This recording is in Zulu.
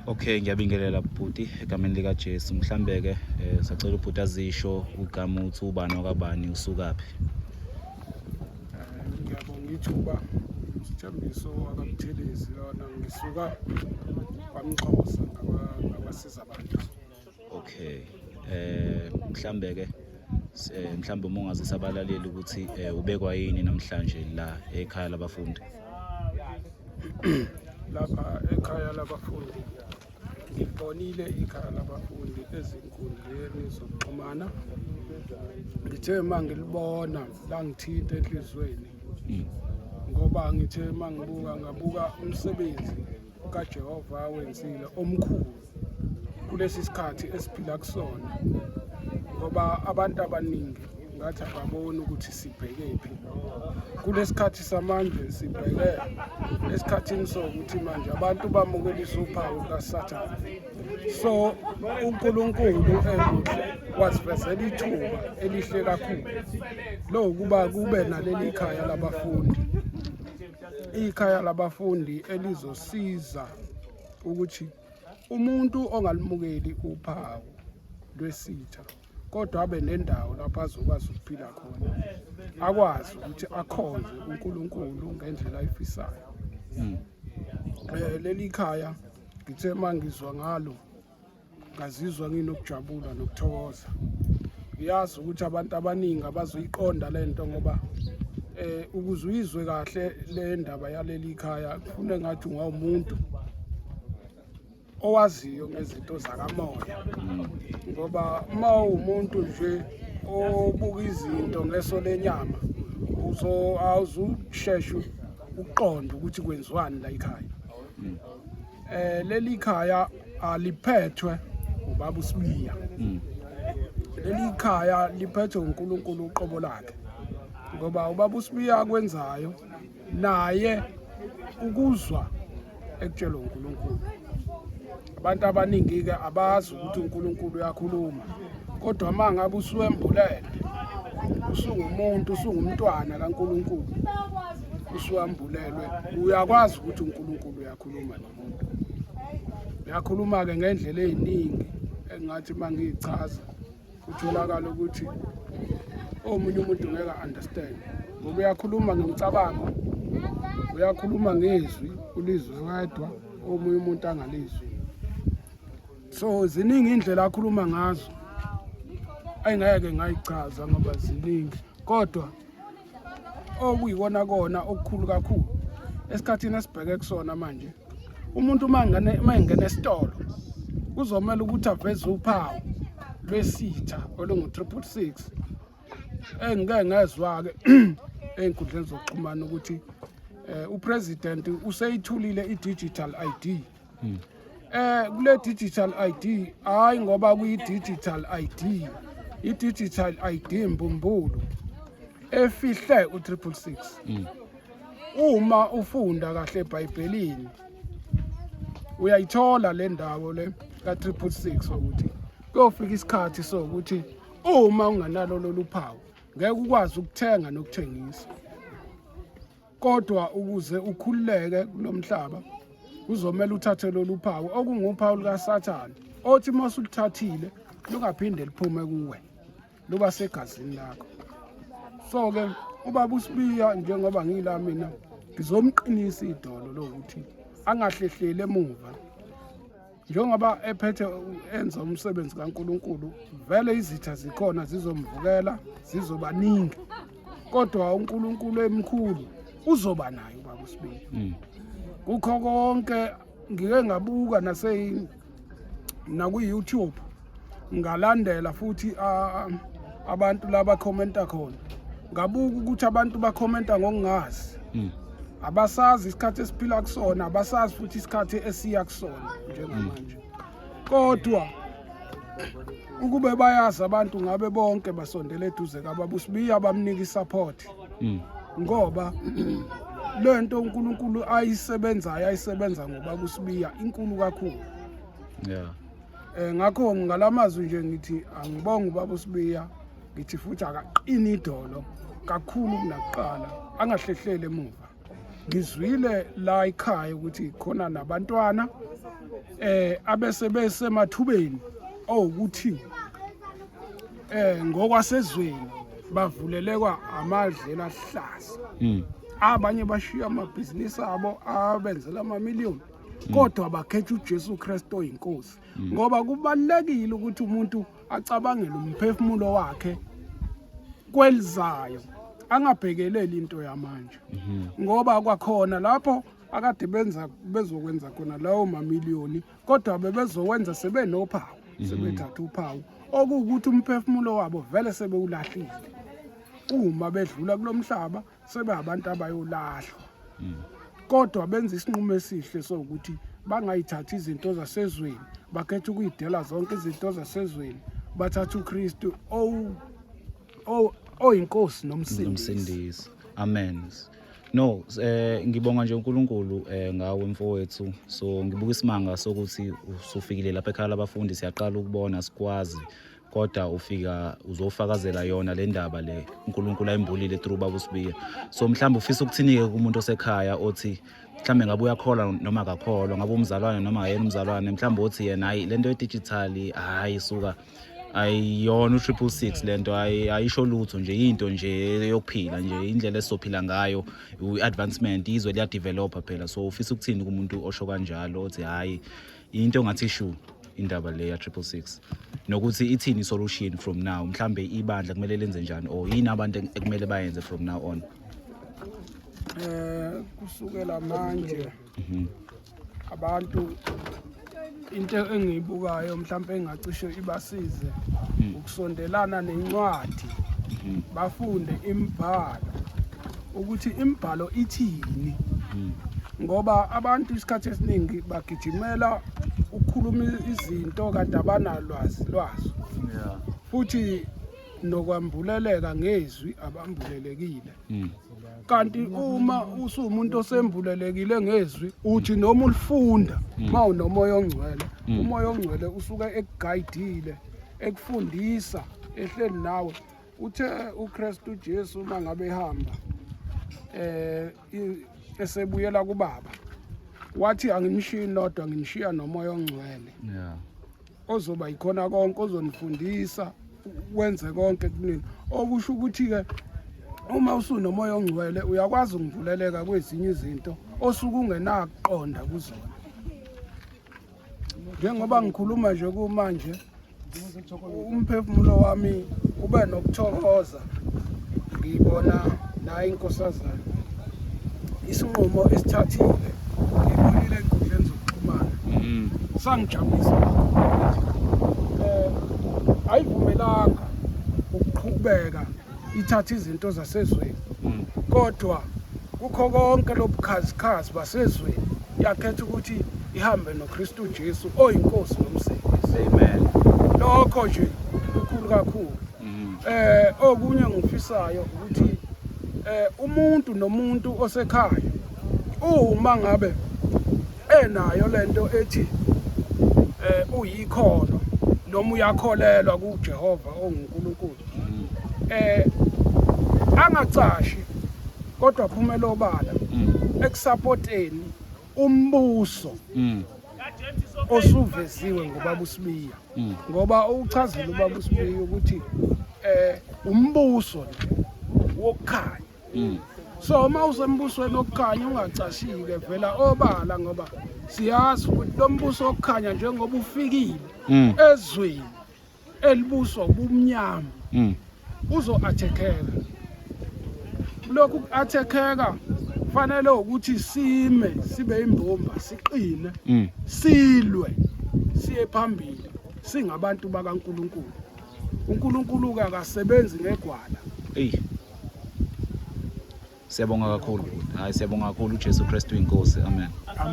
Okay, ngiyabingelela bhuti egameni likaJesu. Mhlambe ke sacela ubhuti azisho ugama uthi ubani wakabani usukaphi. Ngiyabonga ithuba. Sithembiso wakaButhelezi lona, ngisuka kwaMxhosa ngakwasiza abantu. Okay. Mhlambe ke mhlambe uma ungazisa abalaleli ukuthi ubekwa yini namhlanje la ekhaya labafundi. Lapha ekhaya labafundi, ngibonile ikhaya labafundi ezinkundleni zokuxhumana. Ngithe uma ngilibona langithinta enhliziyweni, ngoba ngithe uma ngibuka ngabuka umsebenzi kaJehova awenzile omkhulu kulesi sikhathi esiphila kusona, ngoba abantu abaningi ngathi ababoni ukuthi sibhekephi kulesikhathi samanje. Sibheke esikhathini sokuthi manje abantu bamukelisa uphawu lukaSathane, so uNkulunkulu emuhle wasivezela ithuba elihle kakhulu lokuba kube naleli khaya labafundi, ikhaya labafundi elizosiza ukuthi umuntu ongalimukeli uphawu lwesitha kodwa abe nendawo lapho azokwazi ukuphila khona, akwazi ukuthi akhonze uNkulunkulu ngendlela ayifisayo. Leli khaya ngithe mangizwa ngalo ngazizwa nginokujabula nokuthokoza. Ngiyazi ukuthi abantu abaningi abazoyiqonda lento, ngoba ukuze uyizwe kahle le ndaba yaleli khaya kufune ngathi ungawumuntu owaziyo ngezinto zakamoya, ngoba uma uwumuntu nje obuka izinto ngeso lenyama uzo awuzusheshe ukuqonda ukuthi kwenziwani la ekhaya. Leli khaya aliphethwe ubaba uSibiya, leli khaya liphethwe uNkulunkulu uqobo lakhe, ngoba ubaba uSibiya akwenzayo naye ukuzwa ekutshelwa uNkulunkulu. Abantu abaningi-ke abazi ukuthi uNkulunkulu uyakhuluma, kodwa uma ngabe usuwembulele, usungumuntu, usungumntwana kaNkulunkulu, usuwambulelwe, uyakwazi ukuthi uNkulunkulu uyakhuluma nomuntu. Uyakhuluma-ke ngendlela ey'ningi engathi uma ngiyichaza kutholakala ukuthi omunye umuntu ngeke understand, ngoba uyakhuluma ngemicabango, uyakhuluma ngezwi, ulizwe wedwa, omunye umuntu angalizwi. So ziningi indlela akhuluma ngazo engeke ngayichaza ngoba ziningi, kodwa okuyikona kona okukhulu kakhulu esikhathini esibheke kusona manje, umuntu uma engena esitolo kuzomela ukuthi aveze uphawu lwesitha olungu-666. Engike ngezwa-ke ey'nkundleni zokuxhumana ukuthi upresident useyithulile i-digital ID. Kule digital ID, hayi, ngoba kuyi-digital ID, i-digital ID mbumbulu efihle u-666. Uma ufunda kahle eBhayibhelini uyayithola le ndawo le ka-666 ukuthi kuyofika isikhathi sokuthi uma unganalo lolu phawu ngeke ukwazi ukuthenga nokuthengisa, kodwa ukuze ukhululeke kulomhlaba kuzomela uthathe lolu phawu okunguphawu lukaSathane, othi uma usuluthathile lungaphinde liphume kuwe, luba segazini lakho. So-ke ubaba uSibiya, njengoba ngila mina, ngizomqinisa idolo lokuthi angahlehleli emuva njengoba ephethe enza umsebenzi kaNkulunkulu. Vele izitha zikhona, zizomvukela, zizobaningi, kodwa uNkulunkulu emkhulu uzoba naye ubaba uSibiya kukho konke. Ngike ngabuka nase naku-YouTube, ngalandela futhi abantu laba commenta khona, ngabuka ukuthi abantu bakhomenta ngokungazi. Abasazi isikhathi esiphila kusona, abasazi futhi isikhathi esiya kusona njengamanje, kodwa ukube bayazi abantu ngabe bonke basondele eduze kababa uSibiya bamnika isupport, ngoba lento uNkulunkulu ayisebenzayo ayisebenza ngoba kuSibiya inkulu kakhulu. Ngakho ngalamazwi nje ngithi angibonge ubaba uSibiya, ngithi futhi akaqini idolo kakhulu kunakuqala, angahlehlele emuva. Ngizwile la ekhaya ukuthi khona nabantwana abese besemathubeni owukuthi ngokwasezweni bavulelekwa amadlela ahlaza. Abanye bashiya amabhizinisi abo abenzela amamiliyoni, kodwa bakhetha uJesu Kristu oyinkosi, ngoba kubalekile ukuthi umuntu acabangele umphefumulo wakhe kwelizayo, angabhekeleli into yamanje, ngoba kwakhona lapho akade benza bezokwenza khona lawo mamiliyoni, kodwa bebezowenza sebenophawu, sebethatha uphawu okuwukuthi umphefumulo wabo vele sebewulahlile. Uma bedlula kulomhlaba sebe abantu abayolahlwa, kodwa benza isinqumo esihle sokuthi bangayithathi izinto zasezweni, bakhetha ukuyidela zonke izinto zasezweni, bathatha uKristu oyinkosi nomsindisi. Nomsindisi. Amen. No, ngibonga nje uNkulunkulu ngawe mfowethu. So ngibuka isimanga sokuthi usufikile lapha ekhaya labafundi, siyaqala ukubona, sikwazi, kodwa ufika uzofakazela yona le ndaba le uNkulunkulu ayimbulile through baba uSibiya. So mhlawumbe ufisa ukuthini-ke kumuntu osekhaya othi mhlawumbe ngabe uyakholwa noma akakholwa, ngabe umzalwane noma akayena umzalwane, mhlawumbe othi yena hayi, lento ye-digital hayi suka ayiyona u-666, lento ayisho lutho nje, into nje yokuphila nje, indlela esizophila ngayo, i-advancement, izwe liyadevelopa phela. So ufisa ukuthini kumuntu osho kanjalo, othi hhayi, into ongathi shu indaba le ya 666, nokuthi ithini i-solution from now, mhlambe ibandla kumele lenze njani or yini abantu ekumele bayenze from now on? Kusukela manje abantu, into engiyibukayo mhlawumbe engacishe ibasize ukusondelana nencwadi, bafunde imibhalo ukuthi imibhalo ithini, ngoba abantu isikhathi esiningi bagijimela ukukhuluma izinto kanti abanalwazi lwazo, futhi nokwambuleleka ngezwi abambulelekile. Kanti uma usuwumuntu osembulelekile ngezwi, uthi noma ulifunda, uma unomoya ongcwele, umoya ongcwele usuke ekugayidile, ekufundisa, ehleli nawe. Uthe uKristu Jesu uma ngabe ehamba esebuyela kubaba, wathi angimshiyi nodwa, nginishiya nomoya ongcwele ozoba yikhona konke, ozonifundisa, wenze konke kunini. Okusho ukuthi-ke uma usunomoya ongcwele uyakwazi ukuvuleleka kwezinye izinto osuke ungenakuqonda kuzona. Njengoba ngikhuluma nje kumanje, umphefumulo wami ube nokuthokoza ngibona nayo inkosazana isinqumo esithathile, ngibonile ey'nkundleni zokuxhumana, sangijabulisa kakhulu. Ayivumelanga ukuqhubeka ithatha izinto zasezweni, kodwa kukho konke lobukhazikhazi basezweni yakhetha ukuthi ihambe noKristu Jesu oyinkosi nomsindisi. Amen. Lokho nje kukhulu kakhulu. Okunye ngifisayo ukuthi umuntu nomuntu osekhaya, uma ngabe enayo lento ethi uyikholo noma uyakholelwa kuJehova onguNkulunkulu, angacashi, kodwa phumela obala ekusupporteni umbuso osuveziwe ngobaba uSibiya, ngoba uchazile ubaba uSibiya ukuthi umbuso wokukhanya. So uma usembusweni wokukhanya ungacashike, vela obala, ngoba siyazi ukuthi lo mbuso wokukhanya njengoba ufikile ezweni elibuswa ubumnyama, uzo-attackeka. Lokhu ku-attackeka kufanele ukuthi sime sibe imbumba, siqine, silwe, siye phambili singabantu bakaNkulunkulu. uNkulunkulu-ke akasebenzi ngegwala. Eyi. Siyabonga kakhulu bhuti. Hayi, siyabonga kakhulu. uJesu Kristu inkosi. Amen.